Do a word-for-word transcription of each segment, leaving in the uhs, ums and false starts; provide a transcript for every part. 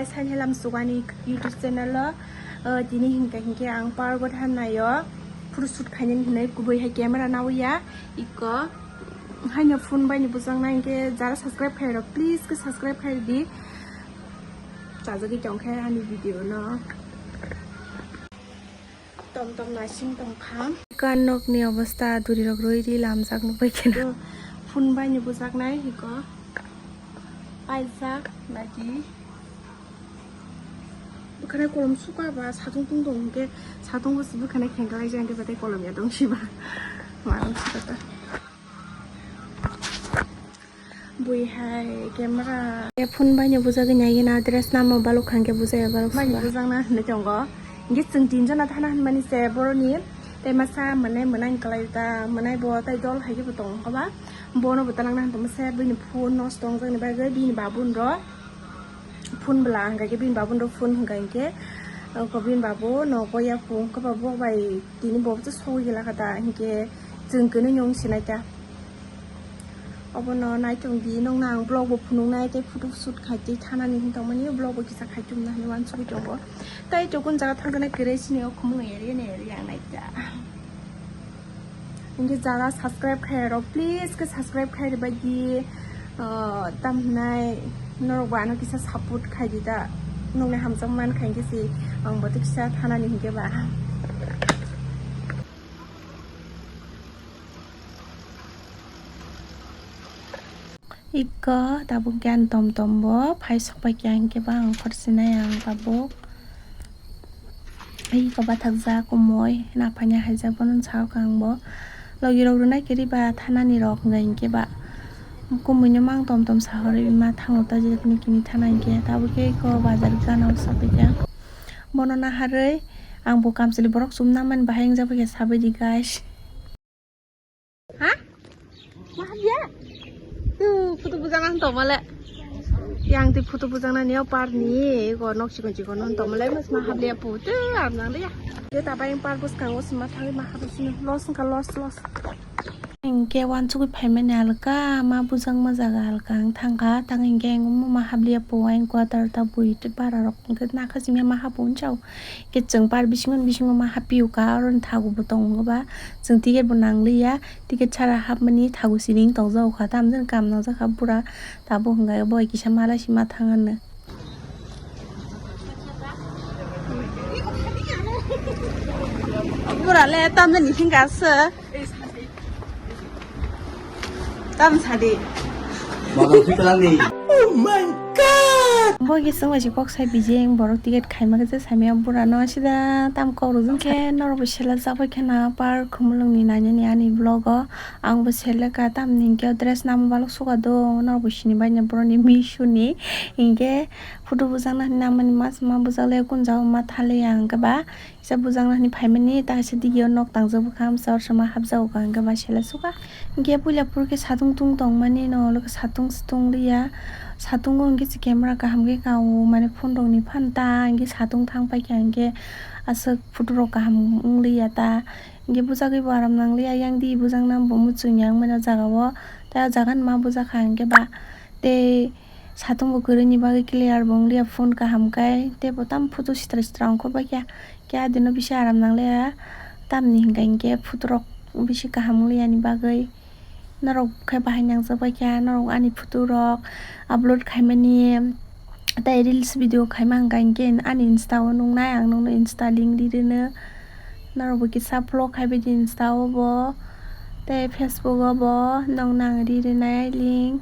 Sai helam sugani YouTube channel o, uh, tini hinka hinke ang par gotha nayo. Phuru shoot khainani hinwi kubui hai camera nawi ya. Iko haino phone bai ni bujak na hinke jara subscribe khai rok, please ke subscribe khai di. Chajagwi tong khe ani video no. Tom tom naising tong kha. Kan nok ni obostha duri rok roi ri lamjak nugui khe. Phone bai ni bujak nai hiko. Paijak naidi. Bwkhana kolom suka ba satung tung tong hwnkhe satung bo bwkhana khengkalai jang khe batai kolom ya tong siba. Ma tong siba ta. Bui hai camera. E phone bai ni bujagwi nai na dress namo balok khangke bujaya balok. Bai ni suba. Bujang na hinwi tongo. Hingke chwng tin jona thana hinmani se boroni. Tei masa mwnai mwnai kalai ta mwnai bo tai dol hai khe bo tong kha ba. Bono bo talangna hinwi se bini phone nosto wngjak ni bagwi bini babun ro. Phone bwla hwnkha khe bini babun ro phone hwnkha hinkhe, uh, ko bini babu nogo ya phone khe bo bai tini bo bwsa sogwi gela kha ta hinkhe chwng kwnwi nung sinai ta. Obono naitong di nung na ang vlog bo phunuk nai tei photo shoot khai tei thana ni hinwi tongmani vlog bo kisa khai tum na hinwi uansugwi tongo. Tai tokun jaga thang jana kwrwi sini o khumung eri ni eri ang nai ta. Hingke jara subscribe khairok, please ke subscribe khairi bai di, uh, tam hinai norok bo ano kisa support khaidi da, nokni hamjak man khainke si ang bo kisa thanani hingke ba. Iko tabuk khe ang tom tom bo phai sok pai khe ang khe ba ang khorchinai ang tabuk. Iko bathakjak komoi na phaina haijak bono sa kha ang bo. Logi rok rwnai khe riba thanani rok hwnkha hinkhe ba. Komoi no mang tom tom sa horo ma thango ta je kini kini thana hinkhe tabuk khe iko bazar gana o sa pai kha. Bono naharwi ang bo kamchwlwi borok chumna mani bahai wngjak bai khe sabai di guys. Ha? Ma habliya? Tu photo bujang ang tongmale. Yang ti photo bujang na niyo par ni go nok chikon chikon non tongmale mas ma habliya pu tu am nang liya. Yo ta bai par bus kang os ma thang ma habli sini los ka los los. Engke wan chukui phaimani alka ma bujang ma jaga alka ang thangka tang engke engmo ma habliya pu ang quarter ta bui te para rok engke nakha simi ma hapu unchao. Khe chwng par bisingo bisingo ma hapio ka, oro ni thago bo tongo ba, chwng ticket bo nang liya, ticket chara hapmani thago siring tongjago kha, tamjani kam nangjak kha bura, tabuk hwnkha boi kisa malai si ma thang ano. Bura le tamjani hwnkha se. Tam sadi. Model fit lang di. Oh my God! Bo gising bai si kok sai bijeng borok ticket khaima khe saimaya bura no sida tam kok rw jwng khe norok bo sela jak bai khana par khumulwng ni nainani ani vlog o ang bo seleka tam ni hwnkhe dress namo balok suka do norok bo sini bai na borok ni Meesho ni hwnkhe photo bujak nani namani mas ma bujak le kun jaga ma thale ang khe ba. Kisa bujang nani phaimani, ta kaisa digi o nok tangjak bwkha, amsa oro sama hapjago ka, hwnkhe ba sela suka. Hwnkhe puila phuru khe satung tung tongmani, no olo khe satung se tung liya. Satungo hwnkhe se camera kaham khe kao, mane phone rok ni phan ta, hwnkhe satung thang paikha, hwnkhe aswk photo rok kaham wng liya ta. Hwnkhe bujagwi bo aram nang liya, yang di bujang nang bo muchung yang mani o jaga o. Tai o jaga ni ma bujakha, hwnkhe ba tei satung bo kwrwini bagwi clear bo wng liya, phone kaham khe, tei bo tamo photo sitra sitra ongkhor bai khe. Khe adino bisi aram nang le tamni hwnkha hinkhe photo rok bisi kaham wng li ani bagwi norok khe bahai nangjak bai kha norok ani photo rok upload khaimani tei reels video khaima hwnkha hinkhe ani insta o nuknai ang nukno insta link ri rwno norok bo kisa vlog khai bai di insta o bo tei facebook o bo nokno ang ri rwnai link.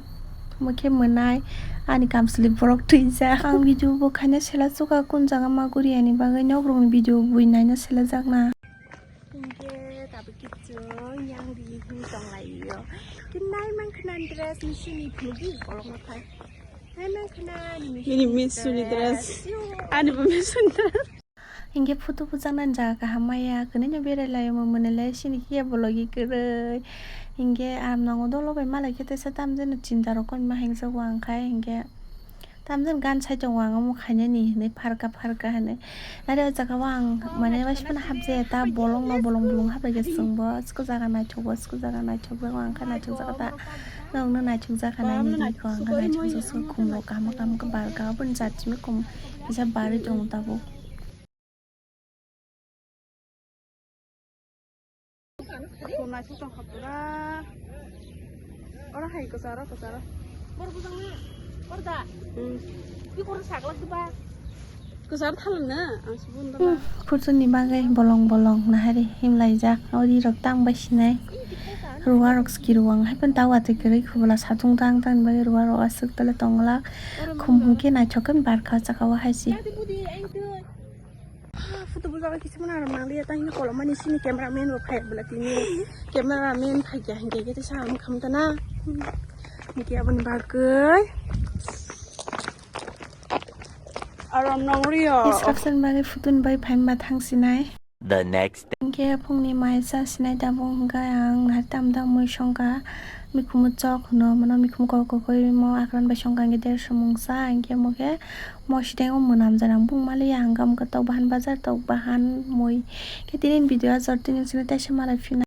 Omo khe mwnai ani kamchwlwi borok twijak. Ang video bo khaina sela chuka kun jaga ma guri ani bagwi nok rokni video bui naina sela jakna. Hinkhe tabuk kichwng yang ri hin tong lai yo. Khe nai man khna dress misini phunugwi kolokma phai. Nai man khna ni misini dress. Ani bo misini dress. Hinkhe photo bujaknani jaga kaham maya, kwnwi no berai lai omo mwnwi lai sini khe bo logi kwrwi. Hinkhe aram nango dolo bai malai khe teisa tamjani chinta rok koi ma hengjago ang khai hinkhe tamjani gan saichung o ang omo khainani hinwi pharka pharka hinwi. Nare o jaga o ang mane waisa phano hapjaya ta bolong no bolong bolong habai khe chwng bo chwkhe jaga naithok bo chwkhe jaga naithok jago ang khe naithok jaga ta. Nokno naithok jakha nai ni rikho ang khe naithok jak khum rok kaham kaham khe bar kha aboni jat simi khum Kisa bari tongo tabuk. Naithok tongkha pura. Oro hai kwcharo, kwcharo. Bor bujang na. Bor da. Hmm. Ki koro saglak ba. Kwcharo thalang na. Ang subun da. Hmm, phurchuni bagwi bolong bolong nahari himlaijak. Ori rok tang bai sinai. Ruwa rok ski ruwang hai pun tawa twi kwrwi khubula satung tang tang bagwi ruwa rok aswk tole tongla. Khum hum khe naithok khe barkha saka o hai se. Photo bujak khe se mwnang rok mangliya, tang hino kolom mani sini camera man bo phai bwla tini camera man phai kya hinkhe khe sa am kham ta na. Hinkhe aboni bagwi aram nong rio. Instruction bagwi photo ni bai phaima thang sinai. The next day. Hinkhe phungni mai cha sinai tabuk hinkhe ang nahar tam da mui songkha mikhumu chok hwno mano mikhumu kok kokoi mo akran bai songkha hinkhe derso mungsa hinkhe mo khe. Mosideng o mwnam jora bung maliya ang gam ka tok bahan bazar tok bahan mui khe tini video ajor tini sini teisa malai phina.